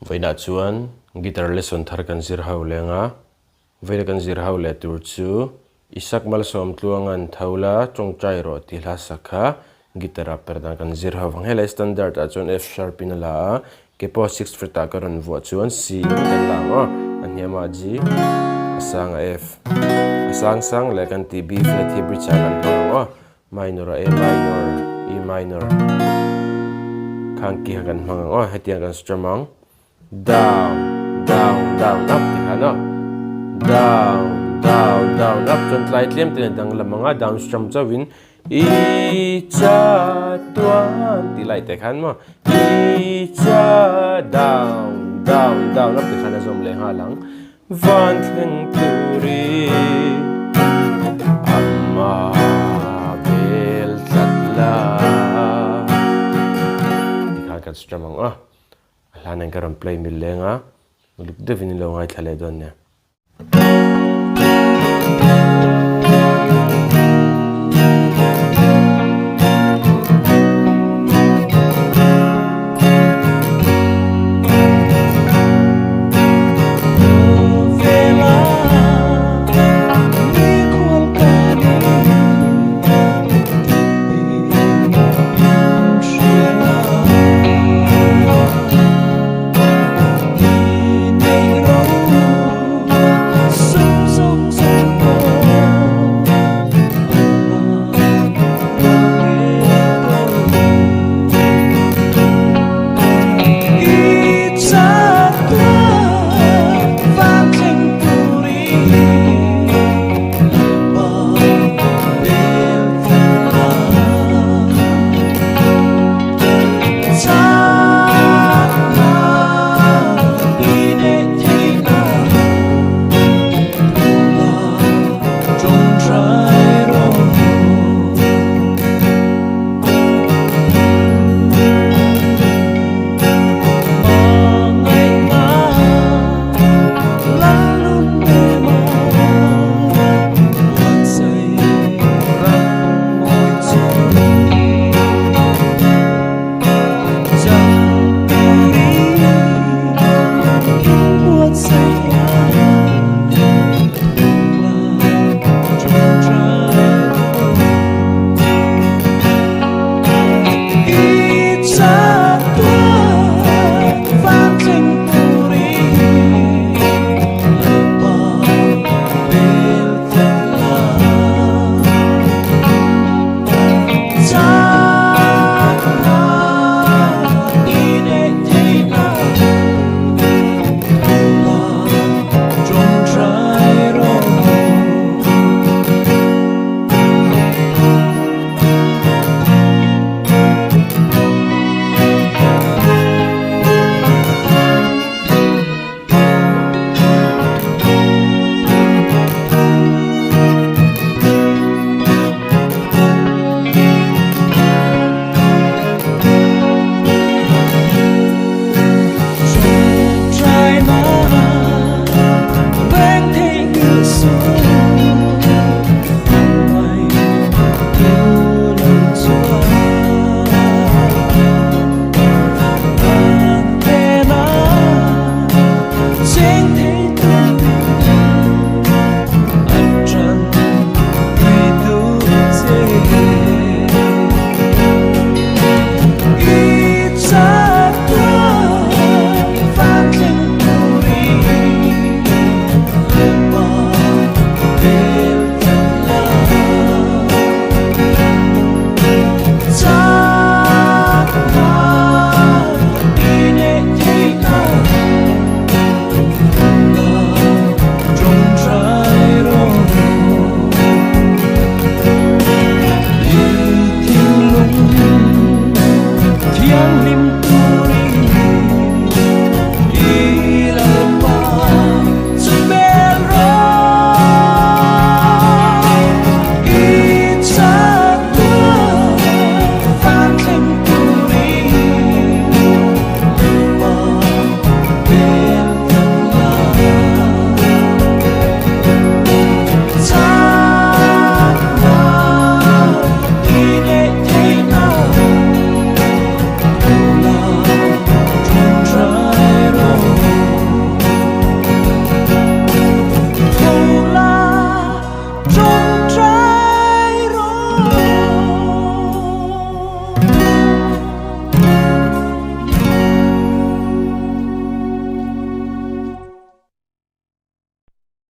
Vawiinah chuan guitar lesson thar kan zir ho leng a, vawiina kan zir ho leh tur chu Isak Malsawmtluanga'n tho la tawngtai rawh tih hla sak kha guitar ah per dan kan zir ho vang. Helai standard ah chuan F sharp in a la a, ke pawh sixth fret ah ka rawn vuah chuan C in kan la ang aw, a hniam ah G, a sang ah F, a sang sang leh kan tih B flat hi bridge ah kan hmang ang aw. Minor a A minor, E minor khang ki kha kan hmang ang aw hetiang kan strum ang down down down up ti khan aw down down down up chuan tlai tlem te danglam anga down strum chauhin i cha tuan tih lai te khan maw i cha down down down up ti khan a zawm leh nghal ang. Van thleng turi amma bel tlat la tikhan kan strum ang a, a hlan in ka rawn play mil leng a, uluk deuhin in lo ngaithla leh dawn nia.